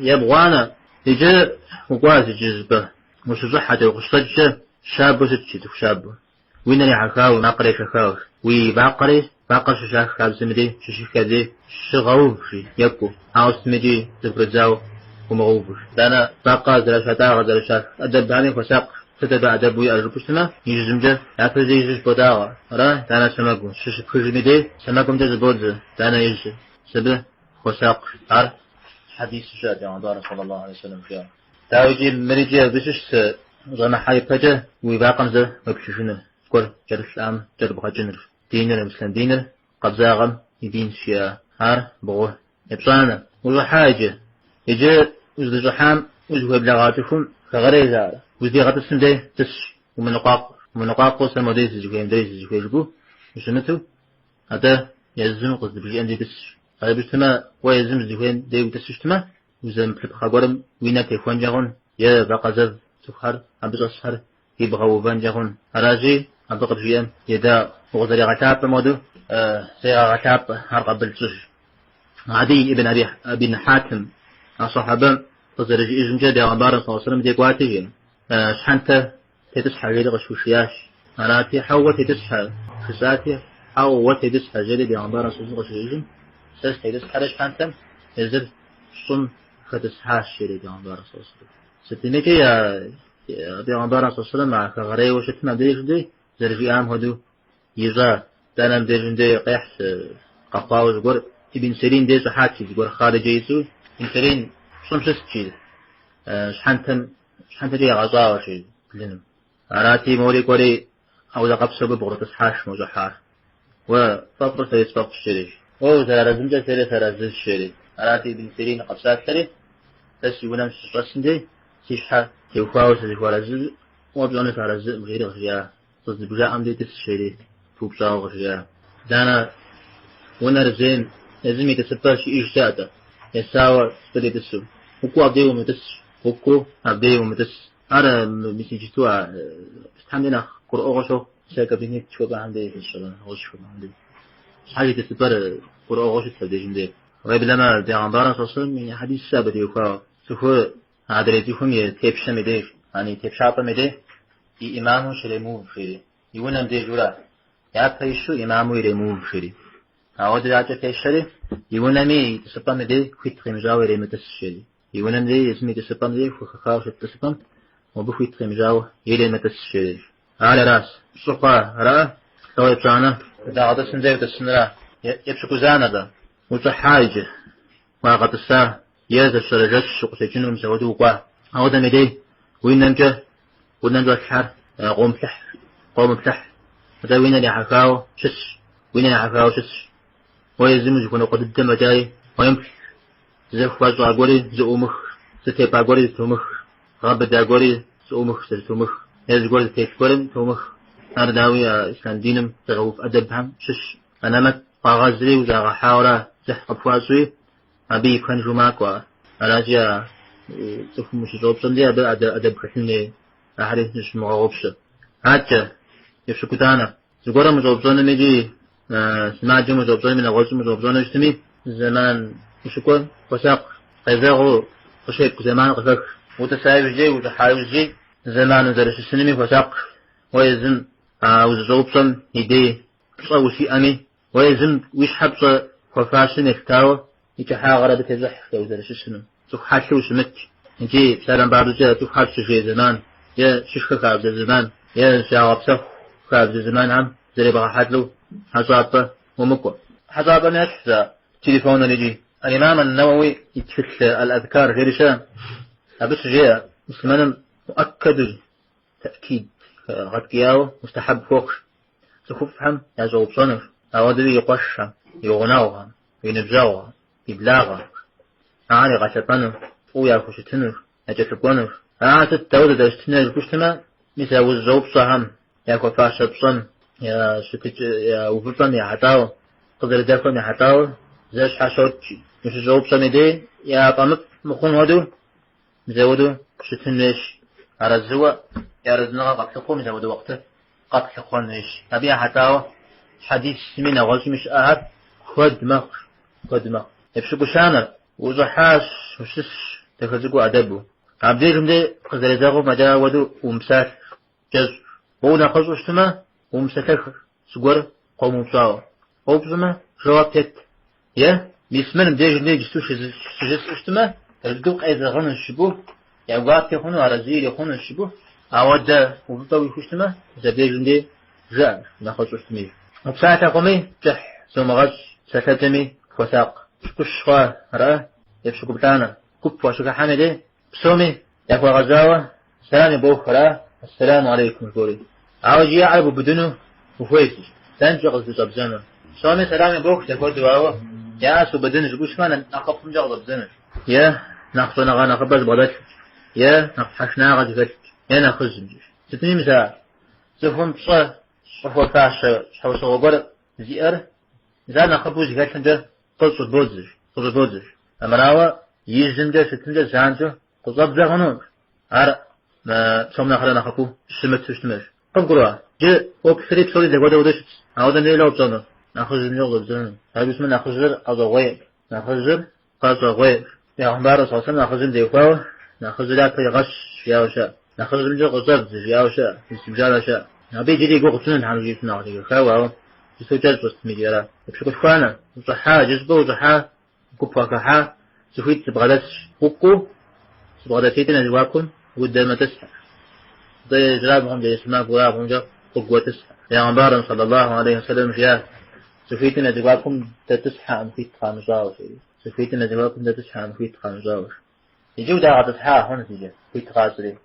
Ебгъуанэ, иджы укӏуащ иджы зыщӏыпӏэ. Ущыщӏыхьэкӏэ, укъыщыщӏэкӏкӏэ щабэу щыт, цӏыху щабэу. Уи нэр ехьэхауэ, уи макъыр ешэхауэ. Уи вакъэри, вакъэр щыщах хабзэм и дей, щыщых я дей, щыгъэув, жи, екӏуу. Ауэ сытми икӏи зэбгрыдзауэ умыгъэув. Итӏанэ вакъэ зэрыщатӏагъэ, зэрыщах ӏэдэбхэми хуэсакъ. Сыт абы ӏэдэбу иӏэр жыпӏэу щытмэ, ижьымкӏэ, япэ зэ ижьыр щыботӏагъэ, ара? Итӏанэ сэмэгу. Щыщыпхыжым и дей, сэмэгумкӏэ щӏыбодзэ, итӏанэ ижьыр. Мис абы хуэсакъ. Ар хьэдису щыӏэ Пейгъэмбар саллаллаху алейхи вассалам жиӏа. Дауикӏи, мырикӏи абы щыщщ ущӏэмыхьэ ипэкӏэ уи вакъэм зэ уеплъыжыныр, зыгуэр кӏэрылъам кӏэрыбгъэкӏыныр. Диныр, муслъымэн диныр къабзагъэм и динщ, жиӏа. Ар бгъу. Епщӏанэ. Ущӏыхьа иджы? Иджы уздыщӏыхьам узыхуеблэгъа цӏыхум хэгъэрей жаӏэрэ? Уздигъэтӏысым дей тӏысщ, умыныкъуакъуэ. Умыныкъуакъуэу сэ модей сызыхуей, мыдрей сызыхуей жыпӏэу ущымыту, атӏэ езым къыздыбжиӏэм дей тӏысщ. Къэжыпӏэу щытмэ, уэ езым узыхуейм дей утӏысу щытмэ, узэмыплъыпхъэ гуэрым уи нэр техуэнкӏэ хъун е вакъэзэв цӏыхухэр, абы щӏэсхэр ибгъэувэнкӏэ хъун. Аращи, абы къыбжиӏэм едаӏуэ. Укъызэригъэлъапӏэм хуэдэу зегъэгъэлъапӏэ, ар къабыл щӏыж. Адий ибн Аби Хьатым, а сахьабэм къызэрыжиӏэжымкӏэ, Бегъымбарым саллаллаху алейхи вассалам дей кӏуати, жи, щхьэнтэ тетӏысхьэ жери къысхуишиящ. Арати, хьэуэ уэ тетӏысхьэ, жысӏати, хьэуэ уэ тетӏысхьэ, жери Бегъымбарым саллаллаху алейхи вассалам къыщыжиӏэжым, сэ сытетӏысхьэри щхьэнтэм езыр щӏым хэтӏысхьащ, жери Бегъымбарым саллаллаху алейхи вассалам. Сытмикӏи Бегъымбарым саллаллаху алейхи вассалам а хэгъэрейуэ щытым абдежым дей зэрыжиӏам хуэдэу ищӏа. Итӏанэ абдежым дей къехь къэхъуауэ зыгуэр Ибн Сирин дей щӏыхьат зыгуэр Хъариджэ и цӏэу. Ибн Сирин щӏым щыст, жи, щхьэнтэм щхьэнтэкӏэ егъэщӏауэ, жи, блыным. Арати, мори кӏуэри ауэдэ къабзэу абы бгъурытӏысхьащ мо щӏыхьар. Уэ пфӏэфӏыр сэри сфӏэфӏщ, жери. Уэ узэрыарэзымкӏэ сэри сыарэзыщ, жери. Арати, Ибн Сирин къэпсалъэри, сэ си унэм сыщыщӏэсым дей, си щхьэ теухуауэ сызыхуэарэзыр уэ пщӏэну сыарэзыӏым, жери къыжриӏа. Къыздыбжаӏэм дей тӏыс, жери пыупщӏауэ къыжриӏа. Итӏанэ унэр зейм езым и тӏысыпӏэ щиӏэж щыӏэ-тӏэ, есауэ щӏыпӏэ дей тӏысу. Укӏуэу абдей умытӏыс, укӏуэу абдей умытӏыс. Ар мис иджыту а пщтхьэм дей нэхъ гурыӏуэгъуэ щохъу. Сэ кабинет жыхуэпӏэхэм дей зыщӏэ, нэгъуэщӏ жыхуэпӏэхэм дей. Щхьэж и тӏысыпӏэр гурыӏуэгъуэ щытщ абдежым дей. Уеблэмэ, Бегъымбарым саллаллаху алейхи вассалам и хьэдис абы теухуауэ. Цӏыхур адрей цӏыхум и тепщэм и деж, ани и тепщапӏэм и дей и имаму щремыув, жери. И унэм дежура, япэ ищу имаму иремыув, жери. Ауэдэу акӏэ пещэри, и унэми и тӏысыпӏэм и дей хуит къимыщӏауэ иремытӏыс, жери. И унэм дей, езым и тӏысыпӏэм дей хухэхауэ щыт тӏысыпӏэм, мобы хуит къимыщӏауэ иремытӏыс, жери. Ар аращ. Пщӏы хъуа, ара? Лӏо епщӏанэ? Здагъэтӏысым дей утӏысынра? Епщыкӏузанэ-тӏэ? Ущӏыхьа иджы? Уагъэтӏыса? Е зэщэрэ жэщ укъыщекӏыну мис ауэдэу укӏуа? Ауэдэм и дей уи нэмкӏэ унэм щӏэлъхэр къомыплъыхь, къомыплъыхь. Атӏэ уи нэр ехьэхауэ щысщ, уи нэр ехьэхауэ щысщ. Уэ езым узыхуэныкъуэ дыдэм фӏэкӏаи уемыплъ. Зэхуэщӏа гуэри зыӏуумых, зытепӏа гуэри зытумых, гъэбыда гуэри зыӏуумых, зэрытумых, е зыгуэр зытелъ гуэрым тумых. Ар дауи а ислъам диным къигъэув ӏэдэбхэм щыщщ. Анэмэт къуагъэзри ущӏагъэхьауэра дзыхь къыпхуащӏуи, абы и пхэнжу макӏуэ ар. Аращи, а цӏыхум ущыщӏэупщӏэм дей абы ӏэдэб хэлъын хуей, ахэри зыщумыгъэгъупщэ. Аткӏэ, епщыкӏутӏанэ, зыгуэрым ущӏэупщӏэным икӏи сымаджэм ущӏэупщӏэнуми, нэгъуэщӏым ущӏэупщӏэну щытми, зэман ущыкӏуэ хуэсакъ, къезэгъыу къыщекӏу зэман къыхэх. Утӏыса иужькӏи, ущӏыхьа иужькӏи зэман узэрыщысынуми хуэсакъ. Уэ езым а узыщӏэупщӏэм и дей пщӏэ ущиӏэми, уэ езым уи щхьэ пщӏэ хуэфащэм елъытауэ и кӏыхьагъыр абы тещӏыхь узэрыщысынум. Цӏыху хьэлъэу ущымыт икӏи псалъэм папщӏэкӏэ цӏыхухэр щыжей зэман е щышхэ хабзэ зэман е зыщагъэпсэху хабзэ зэманхэм зэребгъэхьэлӏэу хьэщӏапӏэ умыкӏуэ. Хьэщӏапӏэм ещхьщ а телефоныр икӏи. Аль-Имам ан-Нэуэуи и тхылъ Аль-Азкар жери щыӏэ, абы щыжеӏэ муслъымэным муӏэккэду тэӏкид гъэткӏияуэ мустахьэб хуохъу цӏыхуфӏхэм ящӏэупщӏэнур, ауэдэуи и къуэшхэм, и гъунэгъухэм, и ныбжьэгъухэм, и благъэхэм. Ахэр игъэлъэпӏэну, фӏыуэ яхущытыну, якӏэлъыкӏуэну. Ахэр сыт дауэ зэрыщытын хуейр жыпӏэу щытмэ, мис а узыщӏэупщӏэхэм яхуэфащэ пщӏэм, я щытыкӏэ, я увыпӏэм ехьэлӏауэ, къызэрыдэхуэм ехьэлӏауэ зэщхьэщокӏ. Ущыщӏэупщӏэм и дей яфӏэмыфӏ мыхъун хуэдэу Мис ауэдэу щытын хуейщ. Арэзыуэ я арэзыныгъэ къэплъыхъуэу мис ауэдэ уэкъты къэплъыхъуэн хуейщ. Абы ехьэлӏауэ хьэдисми нэгъуэщӏми щыӏэхэр куэд мэхъу, куэд мэхъу. Епщыкӏущанэр, ущӏыхьащ, ущысщ. Дахэ цӏыкӏуу ӏэдэбу. Абдежым де къызэрезэгъыу фӏэкӏа ауэдэу умыпсалъэ, кӏэщӏ. Уэ унэхъыщӏэу щытмэ, умыпсэлъэхх, зыгуэр къомыупщӏауэ. Къоупщӏмэ, жэуап ет. Е, мис мыр мыбдежым де иджысту щыжысӏэу щытмэ, пэж дыдэу къезэгъынущ жыпӏэу, я гуапи хъуну, арэзы ирихъунущ жыпӏэу, ауэдэ увыпӏэ уихуэу щытмэ, мис абдежым де жыӏэ, унэхъыщӏэу щытми. Упсалъэ хъуми, кӏыхь зумыгъэщӏ, псэлъэкӏэми хуэсакъ. Пщыкӏущ хъуа, ара? Епщыкӏуплӏанэ. Гуп уащыхыхьэм и дей псоми яхуэгъэзауэ сэлам ибох, ара? Ассаламу алейкум жыбори. Ауэ иджы я ӏэр бубыдыну ухуейщ. Дэнкӏэ къыздыщӏэбдзэнур? Псоми сэлам ибох зэхуэдэу, ауэ я ӏэр субыдын жыпӏэу щытмэ, нэхъыфӏымкӏэ къыщӏэбдзэнущ. Е нэхъ щӏэныгъэ нэхъыбэ зыбгъэдэлъ, е нэхъ тхьэшынагъэ зыхэлъ, е нэхъыжьымкӏэ. Сытми мис а цӏыхум пщӏэ щӏыхуэфащэ щхьэусыгъуэ гуэр зиӏэр, мис ар нэхъыбэу зыхэлъымкӏэ къыщӏыбодзыж, къыщӏыбодзыж. Армырауэ, ижьымкӏэ щытымкӏэ занщӏэу къыщӏэбдзэ хъуну, ар псом нэхърэ нэхъыфӏу щымыту щытмэщ. Къыбгурыӏуа? Иджы уоплъри псори зэхуэдэ хуэдэу щытщ. Ауэдэм дей лӏо пщӏэну? Нэхъыжьымкӏэ къыщӏэбдзэну. Ару щытмэ, нэхъыжьыр къэщӏэгъуей. Нэхъыжьыр къэщӏэгъуей. Пегъымбар саллаллаху нэхъыжьым теухуауэ, нэхъыжьыр япэ игъэщ жиӏауэ щыӏэ. Нэхъыжьымкӏэ къыщӏэвдзэ жиӏауэ щыӏэ, зыбжанэ щыӏэ. Абы иджыри и гугъу тщӏыну Тхьэм жиӏэу нэхъ зэхэхауэ, ауэ жысӏэу кӏэщӏ щытми иджы ара. Епщыкӏутхуанэ, ущӏыхьа, жыжьэу ущӏыхьа, гуп уахыхьа, цӏыхуитӏ зыбгъэдэсщ. Укӏуэу зыбгъэдэситӏым я зэхуакум удэмытӏысхьэ. Атӏэ ижьырабгъумкӏэ е сэмэгурабгъумкӏэ къыгуэтӏысхьэ. Пегъымбарым саллаллаху алейхи вассалам жиӏащ, цӏыхуитӏым я зэхуакум дэтӏысхьэкъым хуит къамыщӏауэ, жери. Цӏыхуитӏым я зэхуакум дэтӏысхьэкъым хуит къамыщӏауэ. Иджы удагъэтӏысхьа хъунущ иджы, хуит къащӏри.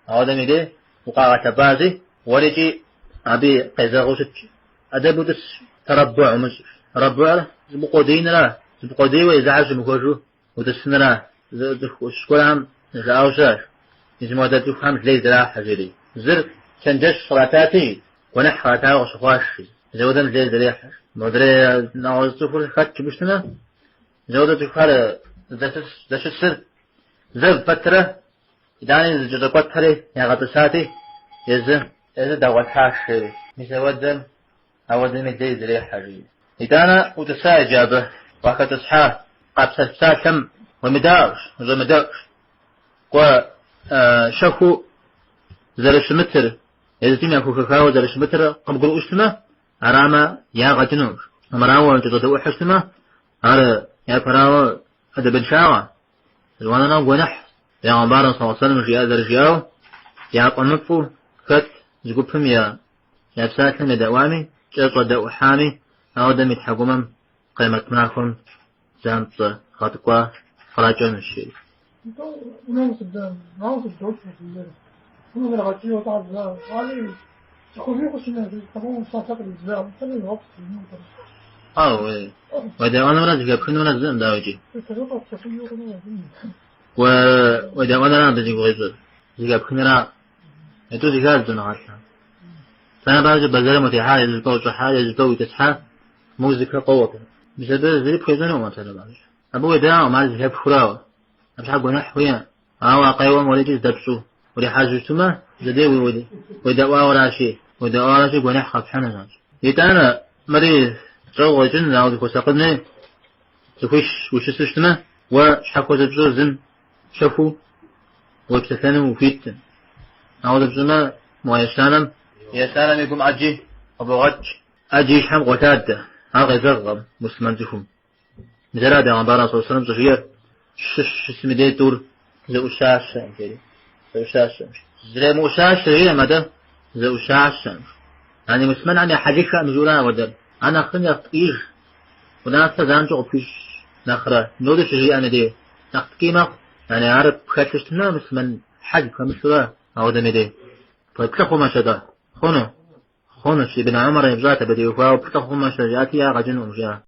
Ауэдэм и дей укъагъэлъэпӏащи, уэрикӏи абы къезэгъыу щытщ. Ӏэдэбу тӏыс, тэраббугь умыщӏ. Тэраббугьыр зыбукъуэдиинра, зыбукъуэдийуэ езыхьэр щымыхуэжу утӏысынра. Зы цӏыху ӏущ гуэрхэм жаӏауэ щыӏэщ, мис мыуэдэ цӏыхухэм лей зэрахьэ, жери. Зыр чэнджэщ къратати, гуэныхь къратауэ къыщыхъуащ, жи. Мис ауэдэм лей зэрехьэ. Модрей нэгъуэщӏ цӏыхур хэт жыпӏэу щытмэ, мис ауэдэ цӏыхухэр здэщысыр зэв пэтрэ, итӏани зыкӏэщӏэкӏуэтхэри ягъэтӏысати, езы езы дэгъуэлъхьащ, жери. Мис ауэдэм, ауэдэми лей зэрехьэ, жи. Итӏанэ утӏыса иджы абы, уахэтӏысхьа, къапсэлъ псалъэм уемыдаӏуэщ, ущӏэмыдэӏущ. Кӏуэ, щэхуу зэрыщымытыр, езытым яхухэхауэ зэрыщымытыр къыбгурыӏуэу щытмэ, арамэ ягъэ кӏынущ. Армырауэ укӏэщӏэдэӏухьу щытмэ, ар япэрауэ ӏэдэбыншагъэ, етӏуанэрауэ гуэныхь. Пегъымбарым саллаллаху алейхи вассалам жиӏа зэрыжиӏауэ, яфӏэмыфӏу хэт зы гупым я я псалъэм едэӏуами, кӏэщӏэдэӏухьами, ауэдэм и тхьэкӏумэм къемэт махуэм занцӏэ гъэткӏуа къракӏэнущ, жери. Нтӏэ, унэм унэм сыбдокӏ, жиӏэри. Унэм ирагъэкӏыу щӏадза. Ари цӏыхуми къыщынэжри, тхьэкӏумэм псалъэ къридза. Псалъэ игъэпс, жиӏэу пӏэрэ? Хьэуэ, уедэӏуэнымрэ зэхэпхынымрэ зыӏым, дауикӏи. Уедэӏуэнра абы зи гугъу ищӏыр, зэхэпхынра? Итӏу зэхадз щӏэныгъэлӏхэм. Псалъэм папщӏэ бэзэрым утехьа, е зыщӏыпӏэ ущӏыхьа, е зыщӏыпӏэ уитӏысхьа, музыкэ къоуэ. Мис абы зыри пхуещӏэнукъым псалъэм папщӏэ. Абы уедаӏуэм, ар зэхэпхурауэ. Абы щхьэ гуэныхь уиӏэ. Ауэ а къеуэм уэрикӏи зыдэпщӏу урихьэжьэу щытмэ, зэдей уедэӏуауэращи, уедэӏуауэращи гуэныхь къэпхьынущ. Итӏанэ, мыри щӏэуэ къыщӏэкӏын, ауэ зыхуэсакъынуи цӏыхуищ ущысу щытмэ, уэ щхьэхуэ зыпщӏу зым щэхуу уепсэлъэну ухуиткъым. Ауэ зыпщӏымэ, мо ещанэм, ещанэм и гум ӏэджи къыбогъэкӏ, ӏэджи и щхьэм къолъадэ, ар къезэгъкъым муслъымэн цӏыхум. Мис ара Бегъымбар саллаллаху алейхи вассалам щӏыжиӏэр, щы щысым и дей тӏур зэӏущащэкъым, жери. Зэӏущащэкъым. Зэремыӏущащэ жиӏэм, атӏэ зэӏущащэкъым. Яни муслъымэнхэм я хьэлыххэкъым жиӏэура апхуэдэр. Ар нэхъ нэхъ ткӏииж, унафэ занщӏэу къыпхуищӏ нэхърэ, мыуэду щыжиӏэм и дей, нэхъ ткӏий мэхъу. Яни ар пхэлъу щытмэ, муслъымэн хьэл пхэмылъурэ апхуэдэм и дей. Плӏы хъумэ-щэ атӏэ? Хъуну? Хъунущ. Ибн Умар епщӏат абы теухуауэ, плӏы хъумэ-щэ, жиӏати, ягъэ кӏынукъым, жиӏа.